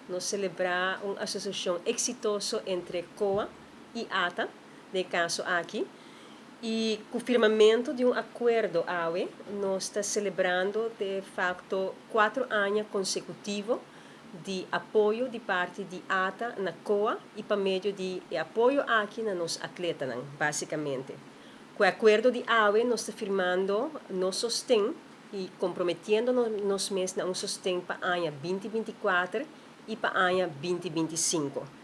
Nos selebrá un asosiashon eksitoso entre COA i ATA, den e kaso aki. I ku firmamentu di un akuerdo awe, nos ta selebrando de facto 4 aña konsekutivo di apoyo di parti di ATA na COA i pa medio di apoyo aki na nos atletanan, básikamente. Ku e akuerdo di awe, nos ta firmando nos sosten i komprometiendo nos mes na un sosten pa aña 2024 i pa aña 2025.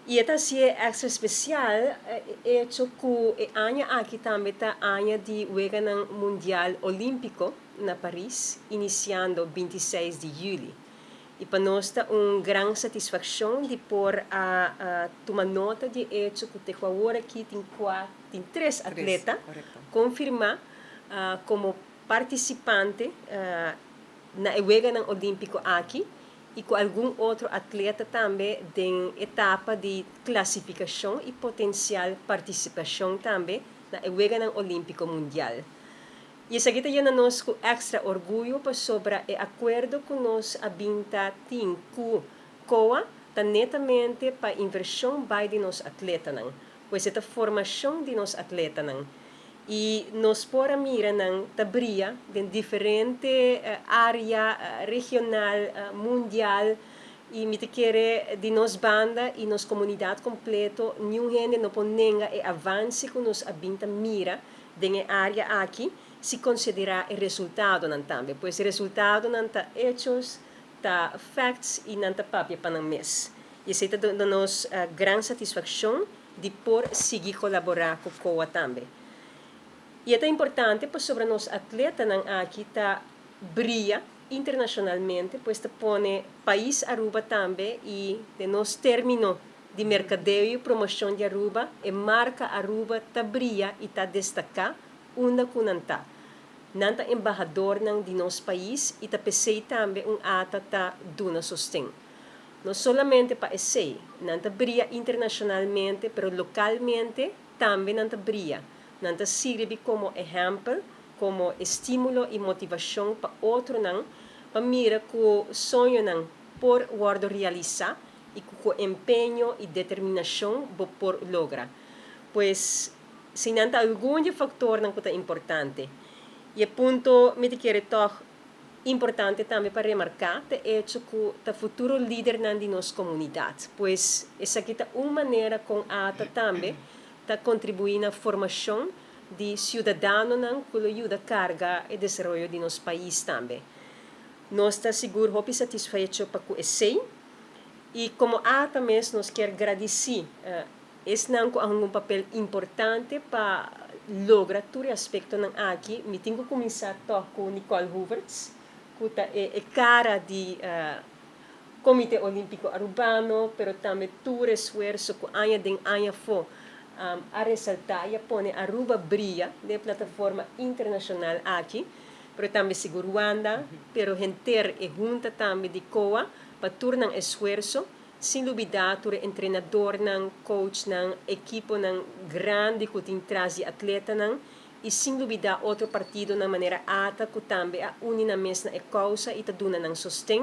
I ta asina ekstra spesial hecho ku e aña aki tambe ta aña di Wega Mundial Olímpiko na Paris, inisiando 26 di yüli. I pa nos ta un gran satisfakshon di por a tuma nota di hecho ku te awor aki tin 4, tin tres atleta konfirmá komo partisipante na Wega Olímpiko aki i ku algun otro atleta tambe den etapa di klasifikashon i potensial partisipashon tambe na Wega Olímpiko Mundial. I esaki ta yena nos ku ekstra orguyo pasobra e akuerdo ku nos a bin ta tin ku COA ta netamente pa invershon bai di nos atletanan. Pues e formashon di nos atletanan. I nos por a mira nan ta bria den diferente área regional, mundial, i mi ta kere di nos banda i nos komunidat kompleto, ningun hende no por nenga e avanse ku nos a bin ta mira den e área aki, si konsiderá e resultadonan tambe. Pues e resultadonan ta hechos, ta facts i nan ta papia pa nan mes. I esei ta duna nos gran satisfakshon di por sigui kolaborá ku COA tambe. I ta importante pasobra nos atletanan aki ta bria internashonalmente, pues ta pone pais Aruba tambe i den nos término di merkadeo i promoshon di Aruba, e marka Aruba ta bria i ta destaká unda ku nan ta. Nan ta embahadornan di nos pais i ta p'esei tambe un ATA ta duna sosten. No solamente pa esei, nan ta bria internashonalmente, pero lokalmente tambe nan ta bria. Nan ta sirbi komo ehèmpel, komo estímulo i motivashon pa otronan, pa mira ku soñonan por wòrdu realisá i ku empeño i determinashon bo por logra. Pues, si nan ta algun faktornan ku ta importante. I e punto mi ta kere toch importante tambe pa remarká ta hecho ku ta futuro lidernan di nos komunidat. Pues esaki ta un manera kon ATA tambe ta kontribuí na formashon di siudadanonan ku lo yuda karga e desaroyo di nos pais tambe. Nos ta sigur hopi satisfecho pa ku esei i komo ATA mes nos ke gradisí esnan ku un papel importante pa logra tur aspektonan aki. Mi tin ku kuminsá ku Nicole Hoevertsz, ku ta e kara di Komité Olímpiko Arubano, pero tambe tur esfuerso ku aña den aña afó a resaltá i a pone Aruba bria den plataforma internashonal aki, pero tambe sigur Wanda, pero henter e hunta tambe di COA, pa tur nan esfuerso, sin lubidá tur entrenadornan, coachnan, ekiponan grandi ku tin tras di atletanan, i sin lubidá otro partidonan manera ATA ku tambe a uni nan mes na e kousa i ta duna nan sosten.